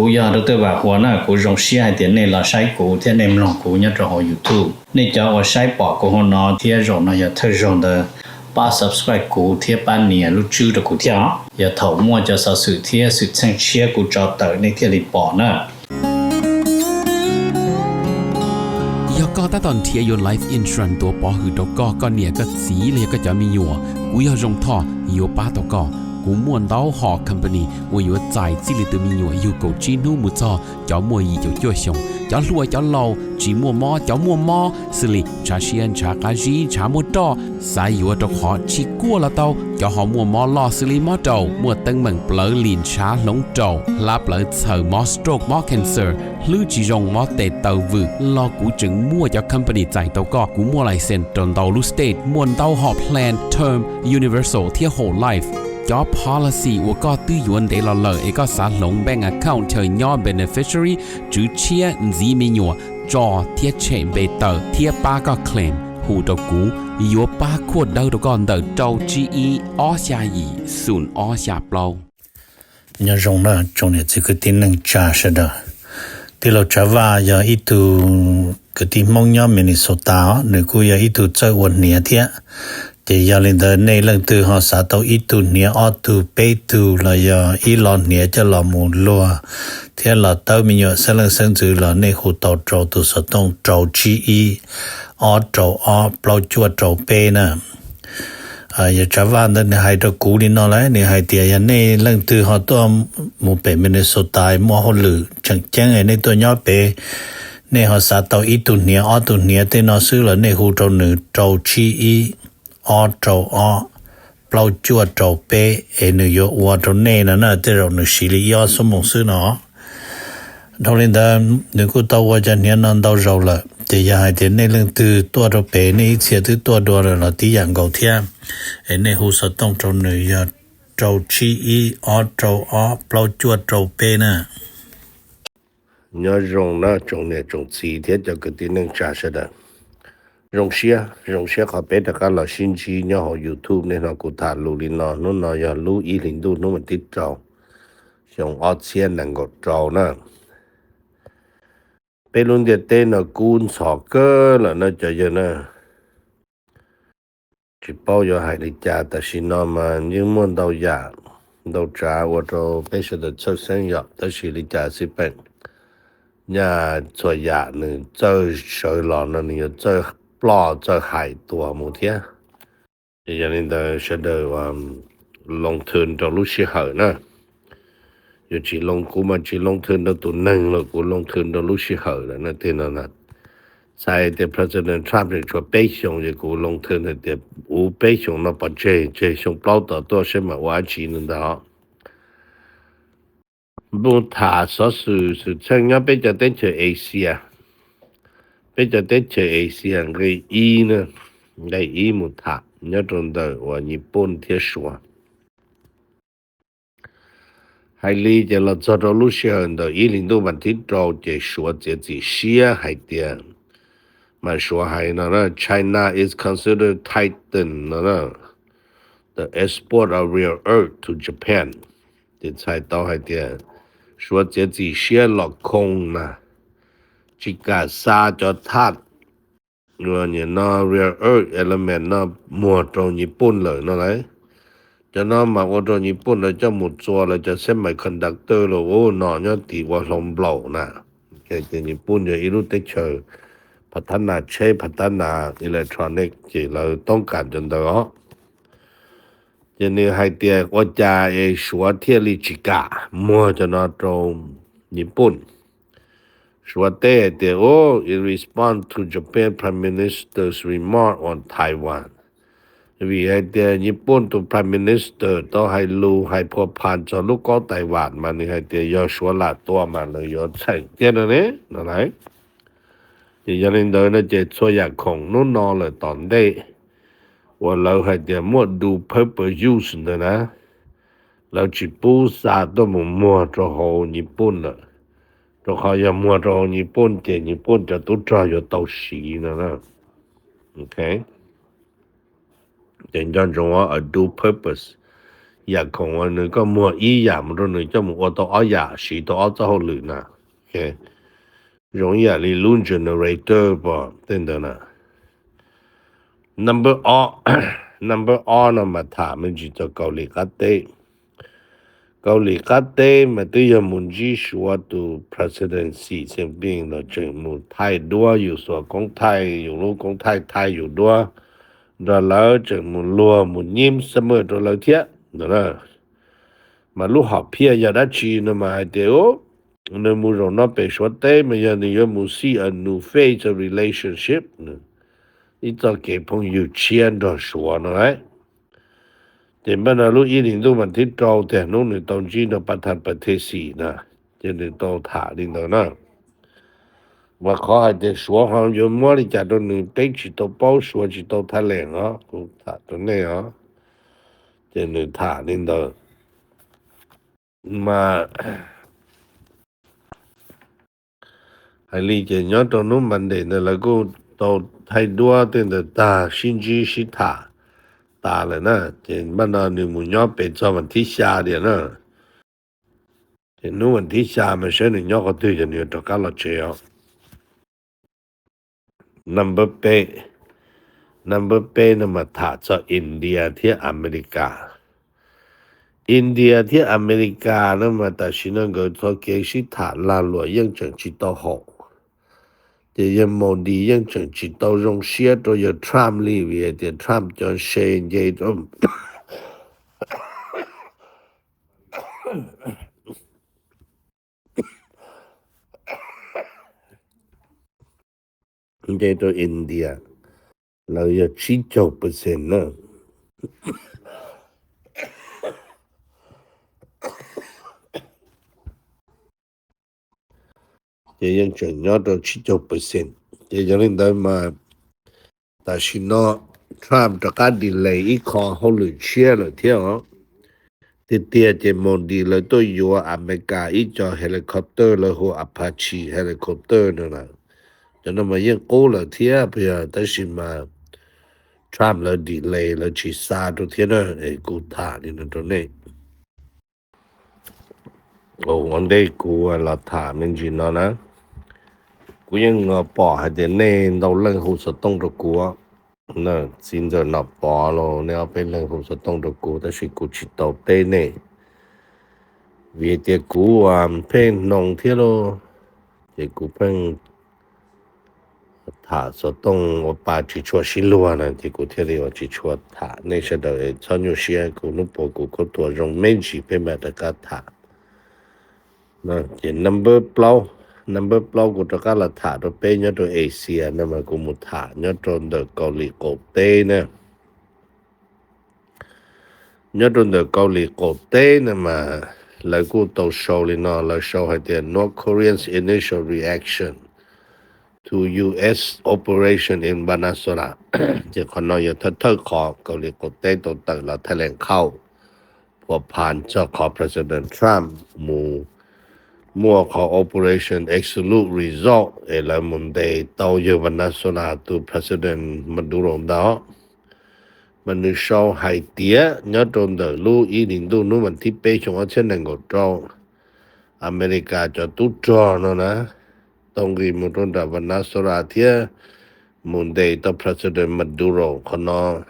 Kuv yog Dr. Vam Huas na, kuv zoo siab hais tias nej los saib kuv thiab nej mloog kuv nyob rau hauv YouTube. Nej cov uas saib pom kuv hauv no thiab zaum no yog thawj zaug ntawd, pab subscribe kuv thiab pab nias lub tswb rau kuv thiab os. Yog thaum muaj cov xov xwm thiab xwm txheej tshiab kuv tso tawm nej thiaj li pom na. Yog koj tab tom nrhiav yuav life insurance tuav pov hwm rau koj, koj niam koj txiv los yog koj cov me nyuam, kuv yog Zoo Thoj yuav pab tau koj. Kuv muaj ntau hom company uas yuav txais txij li tus me nyuam yug kaum tsib hnub mus txog cov muaj yim caum cuaj xyoos, cov hluas cov laus, tsis muaj mob cov muaj mob, xws li ntshav siab ntshav qab zib ntshav muaj roj, xav yuav rau qhov tsis kuaj los tau, cov ho muaj mob loj xws li mob raum, muaj teeb meem plawv lim ntshav hloov raum, hlab plawv txhaws, mob stroke mob cancer, hlwb tsis zoo mob tes taw vwm los kuv tseem muaj cov company txais tau koj. Kuv muaj license rau ntau lub state, muaj ntau hom plan term, universal thiab whole life. Cov policy uas koj twb yuav ntev los lawm es koj xav hloov bank account chaw nyob beneficiary, tswv tshiab, ntxiv me nyuam, tso thiab tshem npe tawm thiab pab koj claim, hu rau kuv, yuav pab khuaj dawb rau koj ntawm rau tsib ib ob xya yim xoom ob xya plaub. Nyob zoo na tsoom niam txiv kwv tij neej tsa sawv daws. Tij laug Tsav Vaj yog ib tug kwv tij Hmoob nyob Minnesota os, nws kuj yog ib tug txawj ua hniav thiab. Ces yog li ntawd nej leej twg ho xav tau ib tug hniav ob tug peb tug los yog ib lo hniav coj los mus luag thiab los tawb me nyuam xeeb leej xeeb ntxwv los nej hu tau rau tus xov tooj rau tsib ib ob rau ob plaub cuaj rau peb na. Yog Tsav Vaj ntawd nws hais rau kuv li no lawm, nws hais tias yog nej leej twg ho tuaj mus pem Minnesota muaj hauj lwm tseem ceeb nej tuaj nyob pem, nej ho xav tau ib tug hniav ob tug hniav tej no xwb los nej hu rau nws rau tsib ib ob rau ob plaub cuaj rau peb es nws yuav ua rau nej no na, tej zaum nws siv li ib ob xuab moos xwb no. Dhau li ntawd nws kuj tau ua cov hniav no ntau zaus lawm, ces yog hais tias nej leej twg tuaj rau pem nej ib txhia twb tuaj dua lawm los tib yam nkaus thiab, es nej hu xov tooj rau nws yog rau tsib ib ob rau ob plaub cuaj rau peb na. Nyob zoo na tsoom niam tsoom txiv thiab cov kwv tij neej tsa sawv daws. Zoo siab, zoo siab qhov peb rov qab los sib ntsib nyob hauv YouTube. Nej hnov kuv tham lus li no, hnub no yog lub ib hlis ntuj hnub vas thib rau, xyoo ob txhiab nees nkaum rau na. Peb lub ntiaj teb no kub ntxhov kawg lawm na cov yawg na. Tsis paub yuav hais li cas, tam sim no mas yeej muaj ntau yam ntau tsav ua rau peb sawv daws txhawj xeeb yom, tab sis li cas xij peem, nyaj txhua yam nws txawj sawv los no nws yuav txawj ploj txawj hais tuag mus thiab. Ces yog li ntawd sawv daws loo thw rau lub sij hawm na. Yuav tsis loo, kuv mas tsis loo thw rau tus neeg lawm, kuv loo thw rau lub sij hawm lawm na. Tej no txhais tias President Trump tseem tshuav peb xyoos, ces kuv loo thw hais tias uv peb xyoos no pov tseg, tseg xyoo plaub tom tuaj seb mam ua dab tsi no ntag. Npaj tham xov xwm xwm txheej nyob peb cov teb chaws Asia. Peb cov teb chaws Asia nqe ib na, nqe ib mus tham nyob rau ntawm uas Nyij Pooj thiab Suav. Hais li ces los txog rau lub sij hawm ntawm ib hlis ntuj vas thib rau ces Suav txiav txim siab hais tias, mas Suav hais no na, China is considered titan no na, the export of rare earth to Japan. Ces txhais tau hais tias Suav txiav txim siab los khoo na, tsis kam xa cov thaj no rare earth element no muag rau Nyij Pooj lawm no lauj. Cov no mas ua rau Nyij Pooj lawv coj mus txua lawv cov semiconductor los ua no nyob tim ua hlau nplaum na. Ces Nyij Pooj yog ib lub teb chaws phav thab nas tsheb phav thab nas electronic ces lawv toob kas cov ntawd os. Ces nws hais tias ua cas es Suav thiaj li tsis kam muag cov no rau Nyij Pooj. Suav teb hais tias, in response to Japan Prime Minister's remark on Taiwan. Vim hais tias Nyij Pooj tus Prime Minister tau hais lus hais phua phan txog lub kaub Taiwan mas nws hais tias yog Suav lam tua mas lawv yuav txheem thiab no ne no lauj. Ces yog li ntawd no ces txhua yam khoom hnub no lawm tom ntej uas lawv hais tias muaj dual purpose use ntawd na, lawv tsis pub xa tuaj mus muag rau hauv Nyij Pooj lawm, rau qhov yog muag rau hauv Nyij Pooj ces Nyij Pooj cov tub rog yuav tau siv no na. Ces nco ntsoov a dual purpose, yam khoom uas nws koj muag ib yam mus rau nws coj mus ua tau ob yam, siv tau ob txoj hauj lwm na. Zoo ib yam li lub generator pom tej ntawd na. Number ob, number ob no mas tham me ntsis txog Kaus Lim qab teb. Kaus Lim qab teb mas twb yog mus ntsib Suav tus president Xi Jinping los tseem mus thaij duab yus xuas koob thaij, yus lub koob thaij thaij yus duab nrog lawv, tseem mus luag mus nyib xab maj rau lawv thiab no. Mas lub hom phiaj yog dab tsi no mas hais tias nws mus zaum no pem Suav teb mas yog nws yuav mus see a new phase of relationship, ib txoj kev phooj ywg tshiab nrog Suav no lauj. Ces npaj no lub ib hlis ntuj vas thib rau tiag hnub nws tau ntsib nrog pas thas pas thej xim na, ces nws tau tham li ntawd na. Mas qhov hais tias Suav ho yuav muab li cas rau nws peb tsis tau paub, Suav tsis tau thaj lees os, kuv tham rau nej os. Ces nws tham li ntawd. Mas hais li ces nyob rau hnub Monday ntawd lawv kuj tau thaij duab tej ntawd tag, sib ntsib sib tham tas lawm na. Ces npaj no nws mus nyob pem txog vas thib xya tiag na. Ces hnub vas thib xya mas saib nws nyob qhov twg ces nws yuav rov qab los tsev os. Number peb, number peb no mas tham txog India thiab America. India thiab America no mas tam sim no nkawd txoj kev sib tham lag luam yeej tseem tsis tau haum. Ces yawg Modi yeej tseem tsis tau zoo siab rau yawg Trump li, vim hais tias Trump cov se nce rau nce rau India lawv yog tsib caug percent na. Ces yeej tseem nyob rau tsib caug percent. Ces yog li ntawd mas tam sim no Trump rov qab delay ib qho hauj lwm tshiab lawm thiab os. Tiag tiag ces Modi lawv tuaj yuav Amelikas ib co helicopter lawv hu Apache helicopter no lawm. Cov no mas yeej qub lawm thiab puas yog, tab sis mas Trump lawv delay lawv tsis xa rau thiab na, es kuv tham li no rau nej. Ua ntej kuv los tham me ntsis no na, kuv yeej pom hais tias nej ntau leej hu xov tooj rau kuv, txiv ntxawm Nom Pov los nej ob peb leeg hu xov tooj rau kuv tab sis kuv tsis tau teb nej, vim tias kuv pheej hnoos thiab lauj, ces kuv pheej tham xov tooj ua pa tsis tshua sib luag na, ces kuv thiaj li ua tsis tshua tham. Nej sawv daws txhob nyuaj siab, kuv hnub puas kuv khaub thuas zoo me ntsis peb mam rov qab tham. Ces number plaub, number plaub kuv rov qab los tham rau peb nyob rau Asia no mas kuv mus tham nyob rau ntawm Kaus Lim qaum teb na. Nyob rau ntawm Kaus Lim qaum teb no mas lawv kuj tau sau li no, lawv sau hais tias North Korea's initial reaction to U S operation in Venezuela. Ces qhov no yog thawj thawj qhov Kaus Lim qaum teb tau tawm los thaij lees khauj phua phan txog qhov President Trump mus muaj qhov Operation Absolute Result es lawv mus ntes tau yawg Venezuela tus President Maduro ntawd. Mas nws sau hais tias nyob rau ntawm lub ib hlis ntuj hnub vas thib peb xyoo ob txhiab nees nkaum rau, Amelikas cov tub rog no na tau nqis mus rau nram Venezuela thiab mus ntes tau President Maduro. Qhov no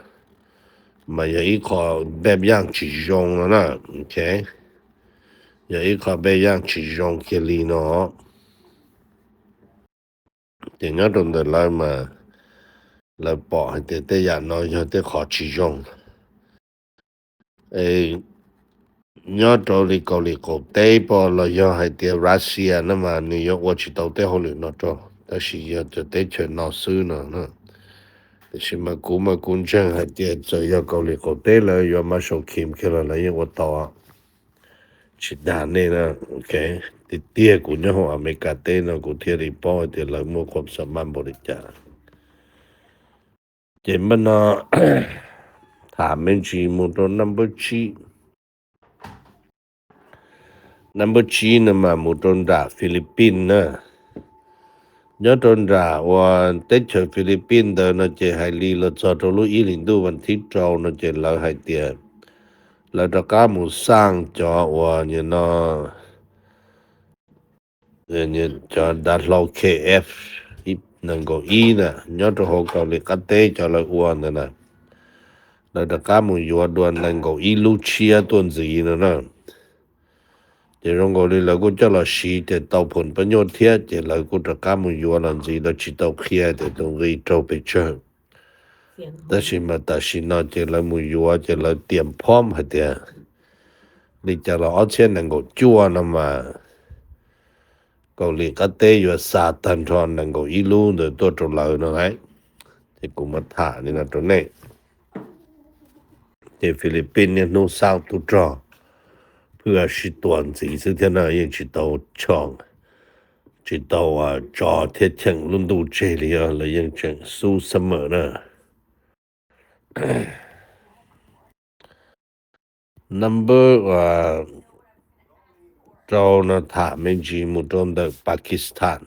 mas yog ib qho npej yaaj tsis zoo no na. Yog ib qho npej yaaj tsis zoo kiag li no. Ces nyob rau ntawm lawv mas lawv pom hais tias tej yam no yog tej qhov tsis zoo. Nyob rau li Kaus Lim qaum teb pom los yog hais tias Russia no mas nws yuav ua tsis tau tej hauj lwm no rau, tab sis yog cov teb chaws no xwb no. Tiam sis mas kuv mas kuv ntseeg hais tias txawm yog Kaus Lim qaum teb lawv yuav Marshall Kim kiag los lawv yeej ua tau. Tsis dag nej na, tiag tiag kuv nyob hauv Amelikas teb no kuv thiaj li paub hais tias lawv muaj khuam xam maj npaum li cas. Ces npaj no tham me ntsis mus rau number tsib. Number tsib no mas mus rau nram Philippines na. Nyob rau nram uas teb chaws Philippines ntawd no ces hais li los txog rau lub ib hlis ntuj vas thib rau no ces lawv hais tias lawv rov qab mus xaj cov uas nim no cov dav hlau K F nees nkaum ib na nyob rau hauv Kaus Lim qab teb cov lawv ua ntawd na, lawv rov qab mus yuav dua nees nkaum ib lub tshiab tuaj ntxiv no na. Ces zoo nkaus li lawv kuj coj los siv ces tau phoom pab nyuj thiab ces lawv kuj rov qab mus yuav los ntxiv lawv tsis tau qhia tias tus nqi raug pes tsawg. Tab sis mas tam sim no ces lawv mus yuav ces lawv tias phom hais tias li cas los ob txhiab nees nkaum cuaj no mas Kaus Lim qab teb yuav xa tag nrho nees nkaum ib lub ntawd tuaj rau lawv no lawm. Ces kuv muab tham li no rau nej. Ces Philippines niaj hnub xauj tub rog, pheej sib tua ntxiv xwb thiab no yeej tsis tau choo, tsis tau tso thiab cheem lub ntuj tseg li os, lawv yeej tseem xub summer na. Number rau no tham me ntsis mus rau ntawm Pakistan.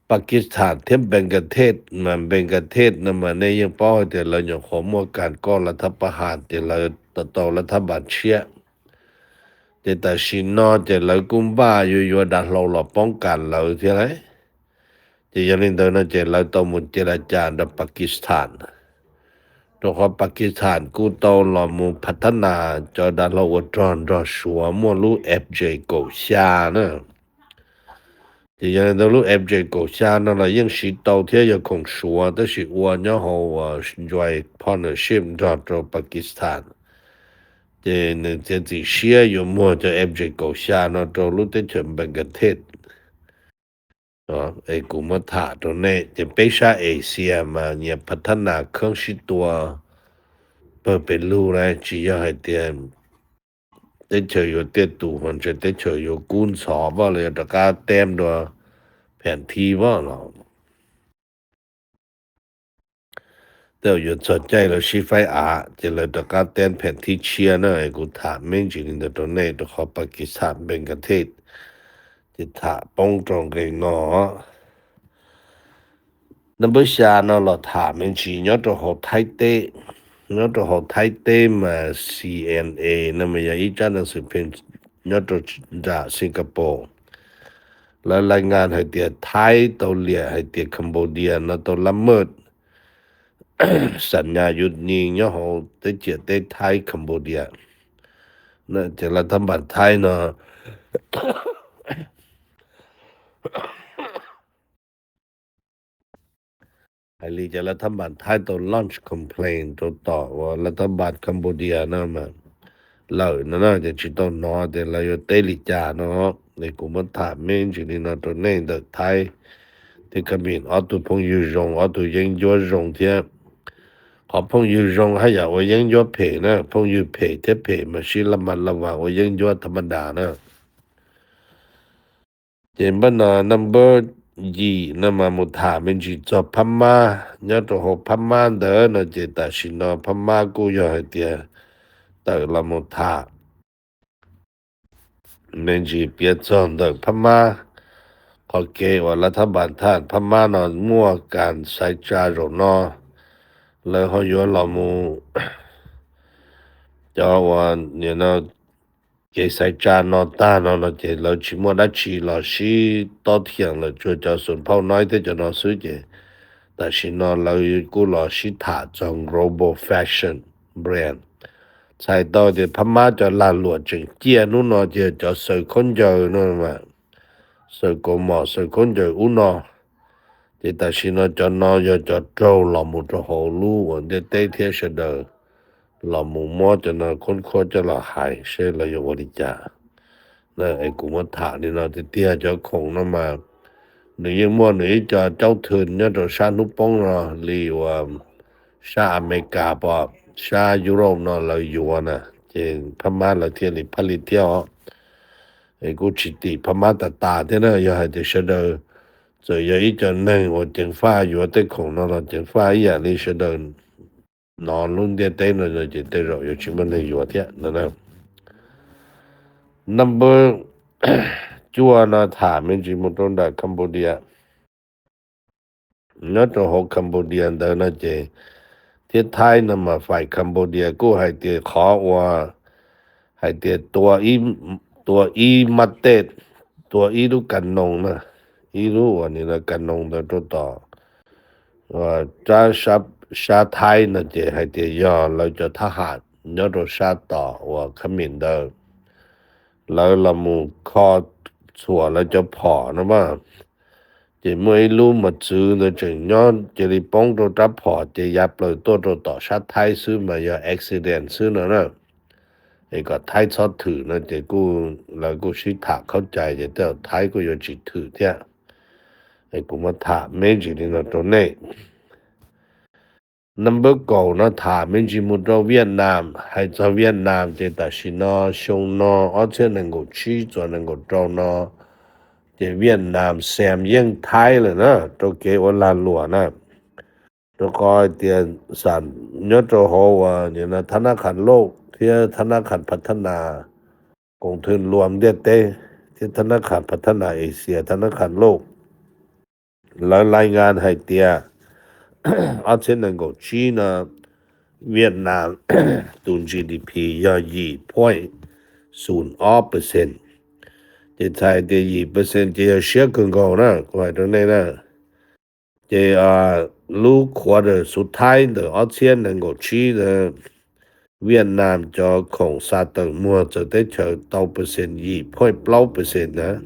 Pakistan thiab Bangladesh mas Bangladesh no mas nej yeej paub hais tias lawv nyuam qhuav muaj kas koj lav thab pab has ces lawv tau lav thab npas tshiab. Ces tam sim no ces lawv kuj npaj yuav yuav dav hlau los poob kas lawv thiab lauj. Ces yog li ntawd no ces lawv tau mus ce la cas nrog Pakistan, rau qhov Pakistan kuj tau los mus phav thab nas cov dav hlau ua rog nrog Suav muaj lub F J kaum xya na. Ces yog li ntawd lub F J kaum xya no los yeej siv tau thiab yog khoom Suav tab sis ua nyob hauv Joint Partnership nrog rau Pakistan. Ces nws txiav txim siab yuav muag cov F J kaum xya no rau lub teb chaws Bangladesh. Es kuv muab tham rau nej ces peb sab Asia mas nyias phav thab nas kheeb sib tua pawg pes lug na, tsis yog hais tias teb chaws yuav tiaj tus ho ntshe teb chaws yuav kub ntxhov pab los yog rov qab teb dua phem thib pab los. Tej zaum yuav txog caij lawv sib faib av ces lawv rov qab teb phem thib tshiab na. Kuv tham me ntsis li ntawd rau nej rau qhov Pakistan Bangladesh ces tham poob rau nqe no. Number xya no los tham me ntsis nyob rau hauv Thaib teb. Nyob rau hauv Thaib teb mas C N A no mas yog ib tsab neeg xwm pheej nyob rau nram Singapore. Lawv laj ngas hais tias Thaib tau liam hais tias Cambodia no tau lab maj xam nyas yus nis nyob hauv teb ciam teb Thaib Cambodia. Ces lav thab npas Thaib no hais li cas lav thab npas Thaib tau launch complaint rau tom uas lav thab npas Cambodia no mas lawm no na, ces tsis tau hnov tias lawv yuav teb li cas no. Es kuv muab tham me ntsis li no rau nej ntawm Thaib thiab Kham Min ob tug phooj ywg zoo, ob tug yeeb ncuab zoo thiab. Qhov phooj ywg zoo haj yam ua yeeb ncuab phem na, phooj ywg phem thiab phem mas sib laj mas laj vas ua yeeb ncuab thab npas das na. Ces npaj no number yim no mas mus tham me ntsis txog Phab Mab. Nyob rau hauv Phab Mab ntawd no ces tam sim no Phab Mab kuj yog hais tias tawm los mus tham me ntsis piav txog ntawm Phab Mab. Qhov kev uas lav thab npas thaj Phab Mab no muaj kas xaiv tsa zaum no, lawv ho yuav los mus cov uas nim no kev xaiv tsa no tag no no ces lawv tsis muaj dab tsi los sib tob thiam lawm, tsuas cov xum phauj noib thiab cov no xwb ces tam sim no lawv kuj los sib tham txog global fashion brand. Txhais tau tias Phab Mab cov lag luam tseem ciaj hnub no ces cov xaws khaub ncaws no, xaws kaus mom xaws khaub ncaws ub no. Ces tam sim no cov no yog cov raug los mus rau hauv lub uas ntiaj teb thiab sawv daws los mus muab cov no khoob khuab coj los hais seb lawv yuav ua li cas. Es kuv muab tham li no tiag tiag, cov khoom no mas nws yeej muaj nws ib co caub thwm nyob rau sab hnub poob no li uas sab Amelikas pom sab Europe no lawv yuav na, ces Phab Mab lawv thiaj li phaj li thiab os. Es kuj tsis tim Phab Mab tas tas thiab na, yog hais tias sawv daws txawm yog ib co neeg uas ceev faj yuav tej khoom no los ceev faj ib yam li sawv daws hnov lub ntiaj teb no ces tej zaum yuav tsis muaj neeg yuav thiab no. Number cuaj no tham me ntsis mus rau nram Cambodia. Nyob rau hauv Cambodia ntawd no ces thiab Thaib no mas fai Cambodia kuj hais tias qhov uas hais tias tua ib, tua ib maj tej, tua ib lub ka noos na, ib lub uas nim no ka noos ntawd rau tom sab Thaib no ces hais tias yog lawv cov thab ham nyob rau sab tom uas khab mis ntawd, lawv los mus kho txhuam lawv cov phom no mas, ces muaj ib lub mos txwv ntawd tseem nyob cia li poob rau rab phom ces yav plaws tuaj rau tom sab Thaib xwb mas yog accident xwb no na. Es kom Thaib txhob thwm no ces kuj, lawv kuj sib tham khaub cai ces tej zaum Thaib kuj yuav tsis thwm thiab. Es kuv muab tham me ntsis li no rau nej. Number kaum no tham me ntsis mus rau Vietnam. Hais txog Vietnam ces tam sim no xyoo no ob txhiab nees nkaum tsib txuas nees nkaum rau no ces Vietnam xam yeej Thaib lawm na rau kev ua lag luam na. Rau qhov hais tias xam nyob rau hauv uas thab nab qhas loj thiab thab nab qhas phav thab nas, koom thwm luam ntiaj teb thiab thab nab qhas phav thab nas Asia, thab nab qhas loj, lawv lais ngas hais tias ob txhiab nees nkaum tsib no Vietnam tus GDP yog yim point xoom ob percent. Ces txhais tias yim percent ces yog siab kawg nkaus na, kuv hais rau nej na. Ces lub quarter xub thaib ntawm ob txhiab nees nkaum tsib ntawd, Vietnam cov khoom xa tawm muag txawv teb chaws tau percent yim point plaub percent na.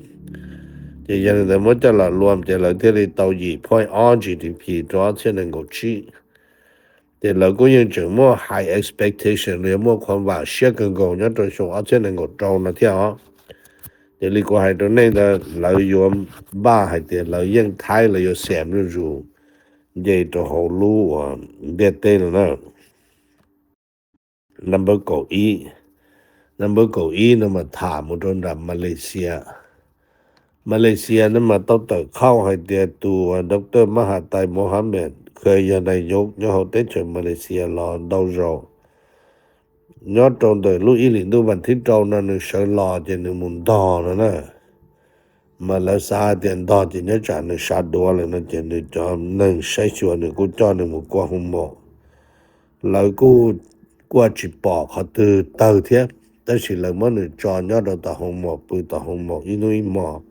Ces yog li ntawd muab coj los luam ces lawv thiaj li tau yim point ob GDP rau ob txhiab nees nkaum tsib. Ces lawv kuj yeej tseem muaj high expectation los yog muaj qhuav vam siab kawg nkaus nyob rau xyoo ob txhiab nees nkaum rau no thiab os. Ces li kuv hais rau nej ntawd, lawv yuav npaj hais tias lawv yeej Thaib, lawv yuav xam zuj zus nce rau hauv lub uas ntiaj teb no na. Number kaum ib, number kaum ib no mas tham mus rau nram Malaysia. Malaysia no mas tau tawm qhauj hais tias tus Doctor Mahathir Mohamad kheev yog nais yov nyob hauv teb chaws Malaysia los ntau zaus. Nyob rau ntawm lub ib hlis ntuj vas thib rau no nws sawv los ces nws mus ntog no na. Mas lawv xav hais tias ntog ces nyob tsam nws sawv duav lawm no ces nws cov neeg saib xyuas nws kuj coj nws mus kua hoo maum. Lawv kuj kuaj tsis pom qhov twg tawg thiab, tab sis lawv muab nws tso nyob rau tom hoo maum, pw tom hoo maum ib hnub ib hmos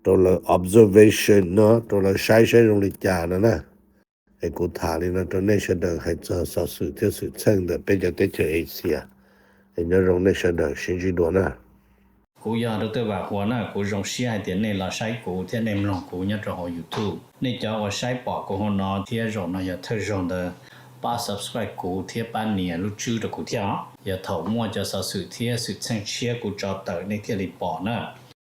rau lawv observation no, rau lawv saib saib zoo li cas no na. Es kuv tham li no rau nej sawv daws hais txog xov xwm thiab xwm txheej ntawm peb cov teb chaws Asia. Es nyob zoo nej sawv daws sib ntsib dua na. Kuv yog Doctor Vam Huas na, kuv zoo siab hais tias nej los saib kuv thiab nej mloog kuv nyob rau hauv YouTube. Nej cov uas saib pom kuv hauv no thiab zaum no yog thawj zaug ntawd, pab subscribe kuv thiab pab nias lub tswb rau kuv thiab os. Yog thaum muaj cov xov xwm thiab xwm txheej tshiab kuv tso tawm nej thiaj li pom na.